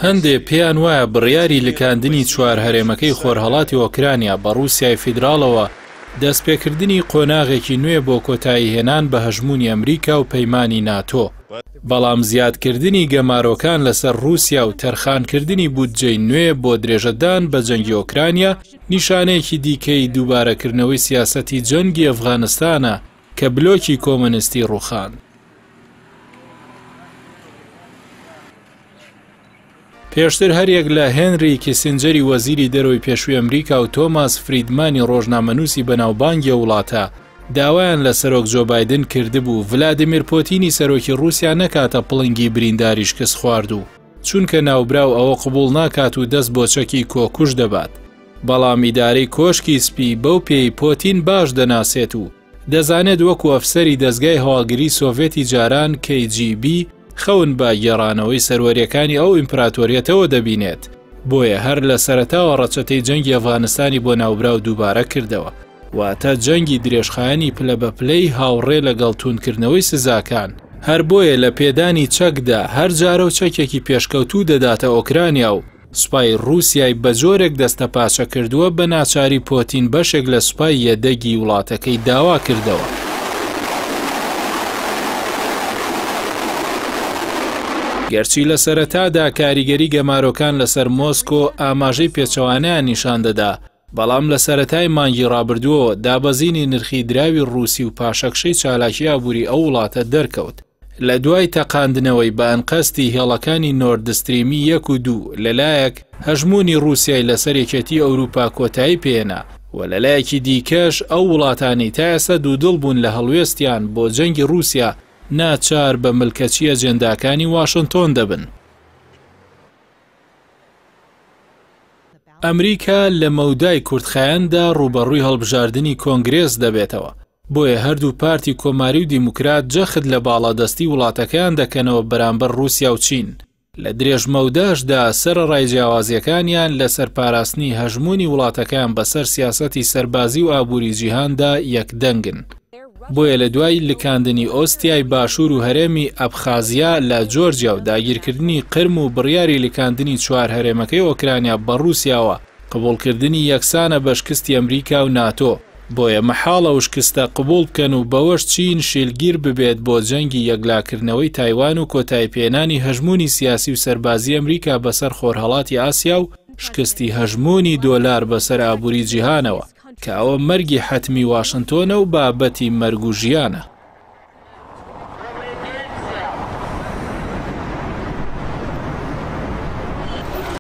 هەندێ پێیان وایە بڕیاری لکاندنی چوار هەرێمەکەی خۆرهەڵاتی ئۆکرانیا بە ڕووسیای فیدراڵەوە، دەستپێکردنی قۆناغێکی نوێ بۆ کۆتاییهێنان بە هەژموونی ئەمریکا و پەیمانی ناتۆ. بەڵام زیادکردنی گەمارۆکان لەسەر ڕووسیا و تەرخانکردنی بودجەی نوێ بۆ درێژەدان بە جەنگی ئۆکرانیا، نیشانەیەکی دیکەی دووبارەکردنەوەی سیاسەتی جەنگی ئەفغانستانە کە بلۆکی کۆمۆنیستی ڕووخاند. پێشتر هەریەک لە هێنری کیسنجەری وەزیری دەرەوەی پێشووی ئەمریکا و تۆماس فریدمانی ڕۆژنامەنووسی بەناوبانگی ئەو وڵاتە داوایان لە سەرۆک جۆ بایدن کردبوو ڤلادیمیر پۆتینی سەرۆکی ڕووسیا نەکاتە پڵنگی برینداری شکستخواردوو چونکە ناوبراو ئەوە قبوڵ ناکات و دەست بۆ چەکی کۆکوژ دەبات بەڵام ئیدارەی کۆشکی سپی بەو پێی پۆتین باش دەناسێت و دەزانێت وەکو ئەفسەری دەزگای هەواڵگری سۆڤێتی جاران KGB خەون بە گێڕانەوەی سەروەریەکانی ئەو ئیمپراتۆریەتەوە دەبینێت، بۆیە هەر لە سەرەتاوە ڕەچەتەی جەنگی ئەفغانستانی بۆ ناوبراو دووبارە کردەوە، واتە جەنگی درێژخایەنی پلە بە پلەی هاوڕێ لەگەڵ توندکردنەوەی سزاکان، هەر بۆیە لە پێدانی چەکدا هەر جارەو چەکێکی پێشکەوتوو دەداتە ئۆکرانیا و سوپای ڕووسیای بە جۆرێک دەستەپاچە کردووە بە ناچاری پۆتین بەشێک لە سوپای یەدەگی وڵاتەکەی داوا کردەوە. گەرچی لە سەرەتادا کاریگەری گەمارۆکان لەسەر مۆسکۆ ئاماژەی پێچەوانەیان نیشان دەدا، بەڵام لە سەرەتای مانگی ڕابردووەوە دابەزینی نرخی دراوی ڕووسی و پاشەکشەی چالاکی ئابووری ئەو وڵاتە دەرکەوت. لە دوای تەقاندنەوەی بە ئەنقەستی هێڵەکانی نۆردستریمی یەک و دوو لە لایەک، هەژموونی ڕووسیای لەسەر یەکێتیی ئەوروپا کۆتایی پێهێنا و لە لایەکی دیکەش ئەو وڵاتانەی تا ئێستا دوودڵ بوون لە هەڵوێستیان بۆ جەنگی ڕووسیا ناچار بە ملکەچی ئەجێنداکانی واشنتۆن دەبن. ئەمریکا لە مەودای کورتخایەندا ڕووبەڕووی هەڵبژاردنی کۆنگرێس دەبێتەوە، بۆیە هەردوو پارتی کۆماری و دیموکرات جەخت لە باڵادەستی وڵاتەکەیان دەکەنەوە بەرامبەر ڕووسیا و چین، لە درێژمەوداشدا سەرەڕای جیاوازییەکانیان لەسەر پاراستنی هەژموونی وڵاتەکەیان بەسەر سیاسەتی سەربازی و ئابووری جیهاندا یەکدەنگن. بۆیە لە دوای لکاندنی ئۆستیای باشوور و هەرێمی ئەبخازیا لە جۆرجیا و داگیرکردنی قرم و بڕیاری لکاندنی چوار هەرێمەکەی ئۆکرانیا بە ڕووسیاوە، قبوڵکردنی یەکسانە بە شکستی ئەمریکا و ناتۆ، بۆیە مەحاڵە ئەو شکستە قبوڵ بکەن و بەوەش چین شیلگیر ببێت بۆ جەنگی یەکلاکردنەوەی تایوان و کۆتاییپێنانی هەژموونی سیاسی و سەربازی ئەمریکا بەسەر خۆرهەڵاتی ئاسیا و شکستی هەژموونی دۆلار بەسەر ئابووری جیهانەوە. کە ئەوە مەرگی حەتمی واشنتۆنە و بابەتی مەرگ و ژیانە.